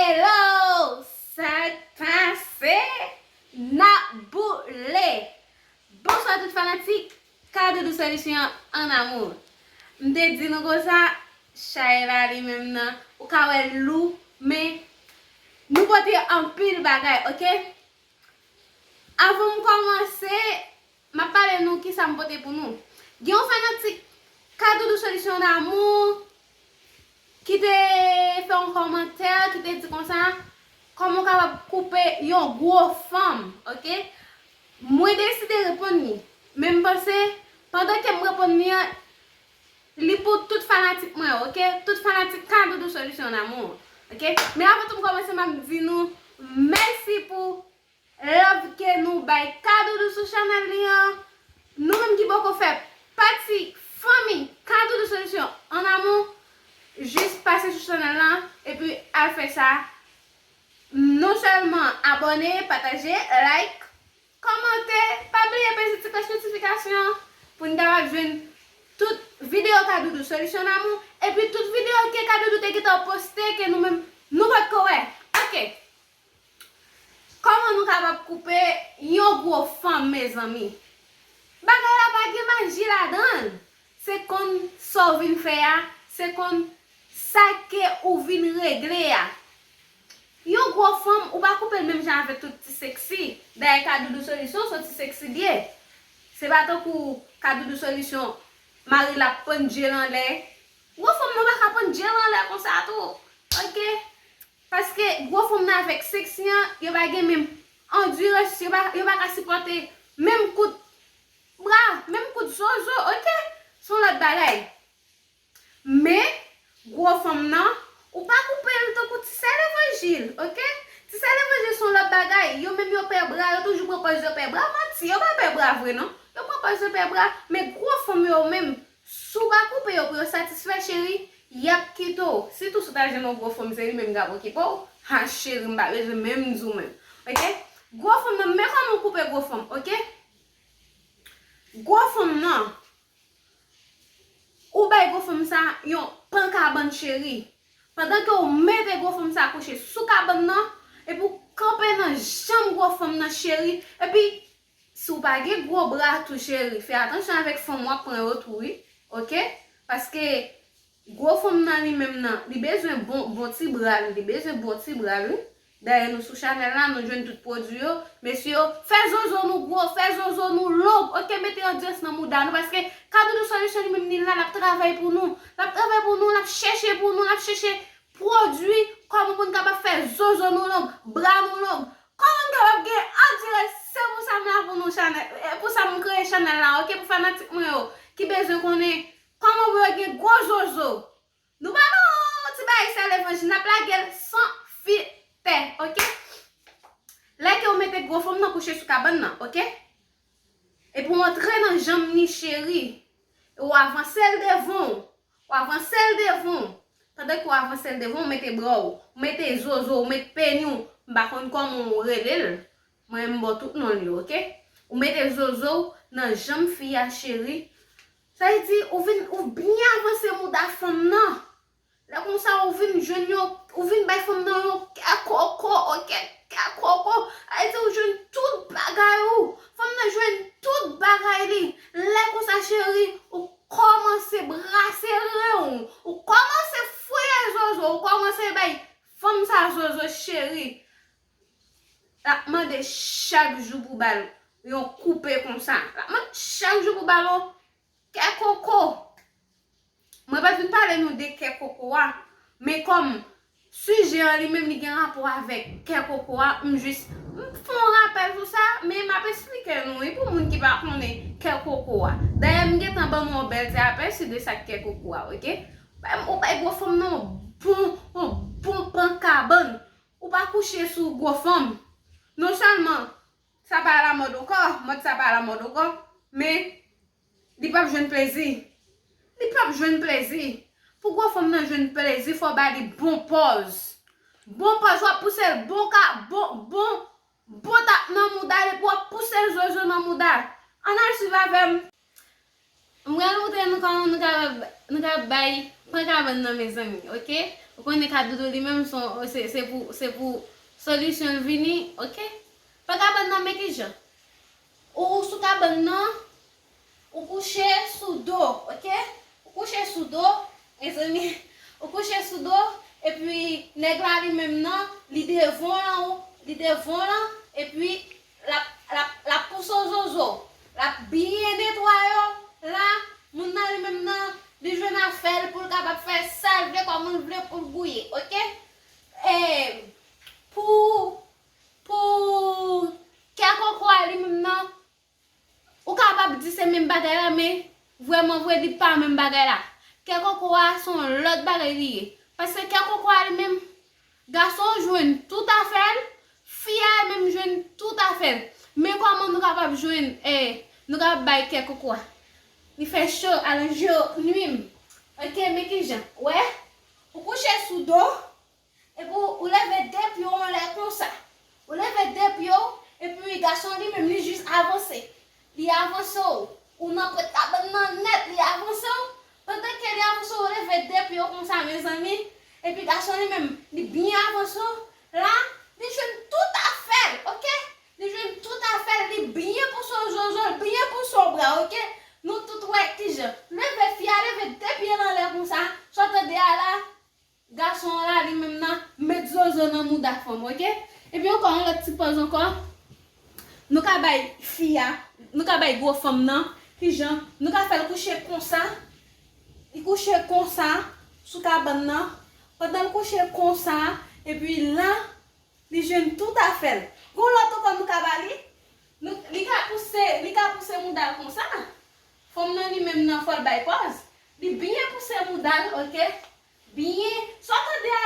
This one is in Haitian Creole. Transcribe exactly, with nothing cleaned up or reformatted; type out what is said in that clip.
Hello! Sa k pase? N ap boule! Bonswa tout fanatik Kadoudou Solisyon an amou. M te di nou konsa, chay la li menm nan, ou ka wè l lou, men nou pote anpil bagay, oke? Avan m kòmanse, m ap pale nou kisa m pote pou nou. Gen yon fanatik Kadoudou Solisyon Damou ki te fè yon kòmantè, ki te di konsa, kòman w kapab koupe yon gwo fanm, oke? Mwen deside reponn li. Men m panse, pandan ke m reponn li an, li pou tout fanatik mwen, oke? Tout fanatik Kadoudou Solisyon Damou, oke? Men avan tou m kòmanse, m ap di nou mèsi pou love ke nou bay Kadoudou sou chanèl li an. Nou menm ki poko fè pati fanmi Kadoudou Solisyon an amou, jis pase sou chanèl lan epi al fè sa. Non sèlman abòne, pataje, like, kòmante, pa bliye peze ti klòch notifikasyon pou n kapab jwenn tout videyo Kadoudou Solisyon Damou, epi tout videyo ke Kadoudou te gentan poste ke nou menm nou potko wè. Oke. Kòman nou kapab koupe yon gwo fanm, mezanmi? Bagay la pa gen maji ladan l. Se konn sa w vin fè a, se konn sa ke ou vin regle a. Yon gwo fanm, ou pa koupe l menm jan avèk tout ti seksi. Dayè, Kadoudou Solisyon, se yon ti seksi l ye. Se pa tankou Kadoudou Solisyon, mari l ap pann je l anlè. Gwo fanm nan pa ka pann je l anlè konsa tou. Oke? Paske gwo fanm nan avèk seksi an, yo pa gen menm andirans, yo pa, yo pa ka sipòte menm kout bra, menm kout zozo, oke? Se yon lòt bagay. Men, gwo fanm nan, ou pa koupe l tankou ti sè levanjil, oke? Ti sè levanjil se yon lòt bagay. Yo menm yo pè bra, yo toujou pran pòz yo pè bra. Manti, yo pa pè bra vre non. Yo pran pòz yo pè bra, men gwo fanm yo menm, si w pa koupe yo pou yo satisfè, cheri, y ap kite w. Sitou si w ta jwenn yon gwo fanm, se li menm k ap okipe w. Ha, cheri, m pa bezwen menm di w menm. Oke? Gwo fanm nan, men kòman w koupe gwo fanm, oke? Gwo fanm nan, ou bay gwo fanm sa yon pan kabann, cheri. Pandan ke w mete gwo fanm sa kouche sou kabann nan, epi w kanpe nan janm gwo fanm nan, cheri, epi si w pa gen gwo bra tou, cheri, fè atansyon avèk fanm w ap pran yo tou, wi, oke? Paske gwo fanm nan li menm nan, li bezwen bon, bon ti bra l, li bezwen bon ti bra l, wi. Dayè, nou sou chanèl la, nou jwenn tout pwodui yo. Mesye yo, fè zozo nou gwo, fè zozo nou long, oke? Mete andirans nan mouda nou, paske Kadoudou Solisyon li menm li la, l ap travay pou nou. L ap travay pou nou, l ap chèche pou nou, l ap chèche pwodui, kòman pou n kapab fè zozo nou long, bra nou long. Kòman n kapab gen andirans, se pou sa m la pou nou chanèl, e pou sa m kreye chanèl la, oke? Pou fanatik mwen yo, ki bezwen konnen kòman pou yo gen gwo zozo. Nou ba nou ti bagay sè levanjil, n ap lage l san filtè, oke? Lè ke w mete gwo fanm nan kouche sou kabann nan, oke? Epi w antre nan janm ni, cheri. E w avanse l devan w. W avanse l devan w. Pandan ke w avanse l devan w, w mete bra w, w mete zozo w, w mete peni w. M pa konn kòman w rele l. Mwen, m ba w tout non l yo, oke? Ou mete zozo w nan janm fi a, cheri. Sa vle di, ou vin, ou byen avanse mouda fanm nan. Lè konsa, ou vin jwenn yon, ou vin bay fanm nan yon kè koko, oke? Kè koko. Sa vle di, ou jwenn tout bagay ou. Fanm nan jwenn tout bagay li. Lè konsa, cheri, ou kòmanse brase ren w. Ou kòmanse fouye zozo. Ou kòmanse bay fanm sa zozo, cheri. L ap mande chak jou pou ba l yon koupe konsa. L ap mande chak jou pou ba l yon kè koko. Mwen pa t vin pale nou de kè koko a, men kòm sijè an li menm li gen rapò avèk kè koko a, m jis, m fè yon rapèl sou sa, men m ap esplike nou, wi, pou moun ki pa konnen kè koko a. Dayè, m gentan ban nou yon bèl ti apèsi de sa k kè koko a, oke? Ou bay gwo fanm nan yon bon, yon bon pan kabann. Ou pa kouche sou gwo fanm. Non sèlman sa pa alamòd ankò, mòd sa pa alamòd ankò, men li p ap jwenn plezi. Li p ap jwenn plezi. Pou gwo fanm nan jwenn plezi, fò w ba li bon pòz. Bon pòz, w ap pouse l bon ka, bon, bon, bon tap nan mouda l, epi w ap pouse l zozo nan mouda l. Ann al swiv avè m. M pral montre nou kòman nou kapab, nou kapab bay pan kabann nan, mezanmi, oke? Ou konnen kadoudou li menm se, se, se pou, se pou solisyon l vini, oke? Pran kabann nan, men kijan. Ou sou kabann nan, ou kouche sou do, oke? Ou kouche sou do, mezanmi, ou kouche sou do, epi nèg la li menm nan, li devan w lan, li devan w lan, epi l ap, l ap, l ap pouse w zozo, l ap byen netwaye w, la, moun nan li menm nan, li jwenn afè l pou l kapab fè sa l vle, kòman l vle pou l gouye, oke? E pou, pou kè koko a li menm nan, ou kapab di se menm bagay la, men vrèman vre, li pa menm bagay la. Kè koko a se yon lòt bagay li ye. Paske kè koko a li menm, gason jwenn tout afè l, fi a menm jwenn tout afè l. Men kòman nou kapab jwenn, eh, nou kapab bay kè koko a. Li fè cho, alonje yo nwi m. Oke, men kijan. Wè, ou kouche sou do, epi ou, ou leve de pye w anlè konsa. Ou leve de pye w, epi gason li menm, li jis avanse. Li avanse w. Ou nan pwent kabann nan nèt, li avanse w. Pandan ke li avanse w, ou leve de pye w konsa, mezanmi. Epi gason li menm, li byen avanse w. La, li jwenn tout afè l, oke? Li jwenn tout afè l, li byen pouse w zozo, l byen pouse w bra, oke? Nou tout wè kijan. Leve fi a, leve de pye l anlè konsa. Sa w tande a la, gason an la, li menm nan, met zozo nan mouda fanm, oke? Epi ankò, yon lòt ti pòz ankò. Nou ka bay fi a, nou ka bay gwo fanm nan, kijan? Nou ka fè l kouche konsa. Li kouche konsa, sou kabann nan. Pandan l kouche konsa, epi la, li jwenn tout afè l. Gon lòt ankò nou ka ba li. Nou, li ka pouse, li ka pouse mouda l konsa. Fanm nan li menm nan, fò l bay pòz. Li byen pouse mouda l, oke? Byen. Sa w tande a